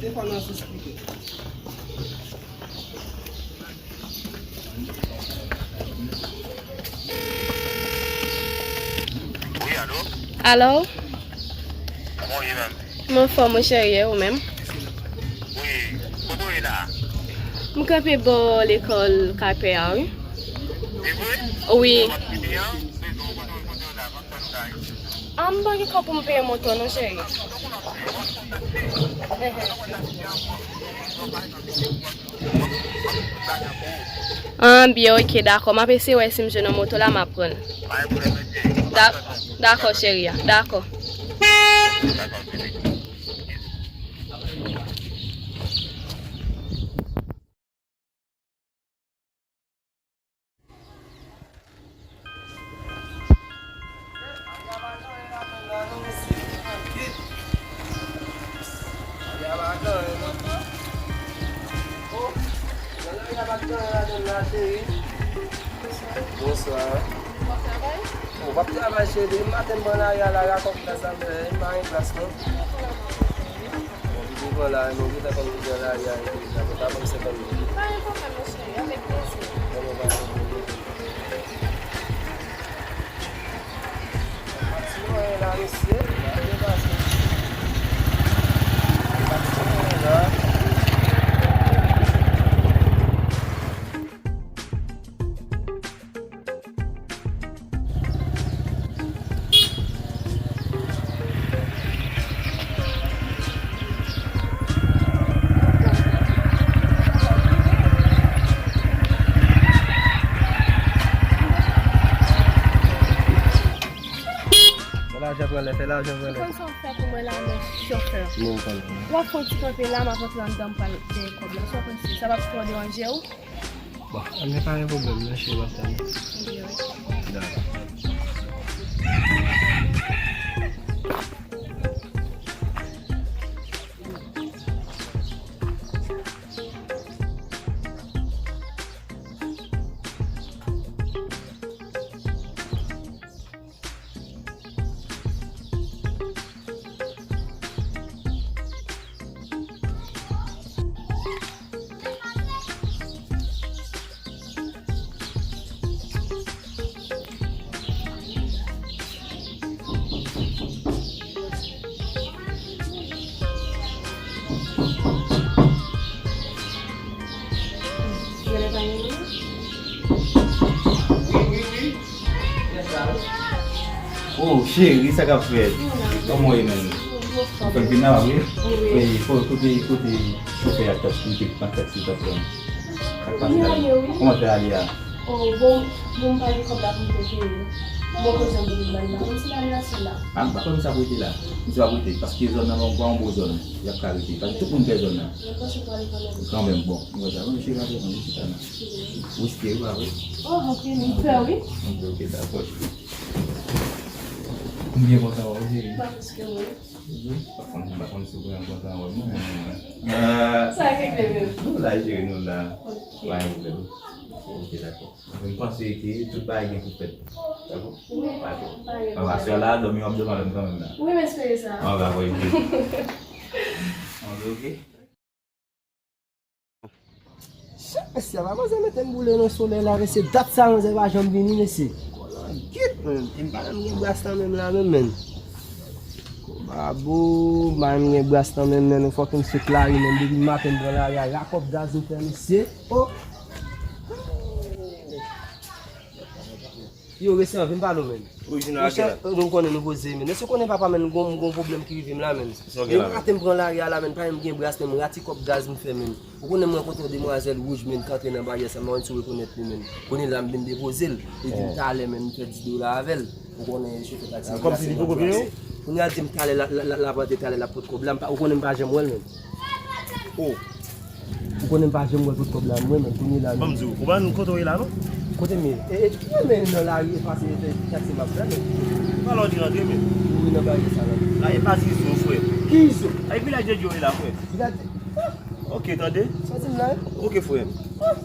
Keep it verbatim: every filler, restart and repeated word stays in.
Defwa nan sans pito. Wi, alo? Alo? Kòman w ye menm? M anfòm, mon cheri, e ou menm? Wi, kote w ye la? M kanpe bò lekòl Kapè a, wi. E vre? Wi. Kote w ye la? Kote w ye la? Ah, m pa gen kòb pou m peye moto non, cheri. Ah, byen, ok, dakò. M ap eseye wè si m jwenn yon moto la, m ap pran l. Da-, dakò, cheri a. Dakò. Bonswa. Ou p ap travay, cheri? Depi maten m pran lari a la, rakòp gaz la m fè, m pa gen plas non. Bon, devan la, nou gentan konn devan lari a, epi la, nou ta konn senkant mil. Pa gen pwoblèm, monchè, avèk plezi. Bon, bon, pa gen pwoblèm. Pa ti mwen la, mesye. Pa gen pase. Pa ti mwen la. Fè lajan pran lè, fè lajan pran lè. Ou konn sa w fè pou mwen la, men chofè. Non, ou konnen. W ap fè yon ti kanpe la, m ap antre anndan, m pral dèyè kòb la. Sa w panse? Sa p ap twò deranje w? Bon, anben pa gen pwoblèm, non, cheri, m ap tann ou. Dakò. Oh, cheri, sa k ap fèt? Kòman w ye menm? Ou fèk vin la, wi? Wi, ko-, kote, kote chofè a t ap, li te pran taksi t ap pran? Sa k pase la? Kòman fè ale a? Oh, bon, bon, m pa gen kòb la pou m te peye. Bon, kote m pou m bay la? Kòmsi la, li asou la. Ah, m pa konn sa pou rete la. M se pa pou rete, paske zòn nan pa yon bon zòn. Y ap ka rete. Paske tout moun pè zòn nan. Mwen panse pou ale kanmenm. Kanmenm, bon. Mwen sa, mwen cheri, ale, mwen chita nan. Riske, wi, pa vre? Oh, anpil, m pè, wi. Ok, ok, dakò. M byen kontan wè w, cheri. Pa plis ke mwen. Mhm. Pa konn, pa konn si w kontan wè m, non, men, ah. Sa regle menm. Nou la, cheri, nou la. Ok. Pa gen pwoblèm. Ok, dakò. M panse ke tout bagay gen pou fèt. Dakò? Wi, pa gen pwoblèm. Aswè la, dòmi w ap dòmi avè m kanmenm la. Wi, m espere sa. Anben, anben, ok. Chak mesye a, pa manzè mete m boule nan solèy la, mesye. Dat sa, manzè pa janm vini, mesye. Kòlògèt, menm. E m pa menm gen bras nan men m la, menm, menm. Kobabo, m pa menm gen bras nan men m, menm. Fòk m sot lari, menm. Depi maten, m pran lari a, rakòp gaz m fè, mesye. Oh! Yo, mesye, anvi m pale w, menm. Orijinal. Monchè, nou konnen nou poze, menm. Èske w konnen papa, menm, gon, gon pwoblèm ki rive m la, menm? Depi maten m pran lari a la, menm, pa menm gen bras, menm, rati kòb gaz m fè, menm. Ou konnen m rankontre yon demwazèl wouj, menm, ki antre nan baryè sa, m pa konn si w rekonèt li, menm. Kounye la, m vin depoze l. Li di m talè, menm, m fè dis dola avè l. Ou konnen chofè taksi. Kòmsi li poko peye w? Kounye a di m talè, la, la, la, l ap rantre talè, l ap pot kòb la, m pa, ou konnen m pa janm wè l, menm. Oh. Ou konnen m pa janm wè l pot kòb la, mwen menm, kounye la. Ban m di w, ou pa konn kote w ye la, non? Kote m ye? E, e, mwen menm nan lari, e pase, e, taksi m ap pran, men. Talè w di rantre, men. Wi, nan baryè sa la. La, e pa ti izo, frè. Ki izo? Ay, vilaj de Dye w ye la, frè. Vilaj de, ah! Ok, tande? Sa w di m la, wi? Ok, frè. Ah!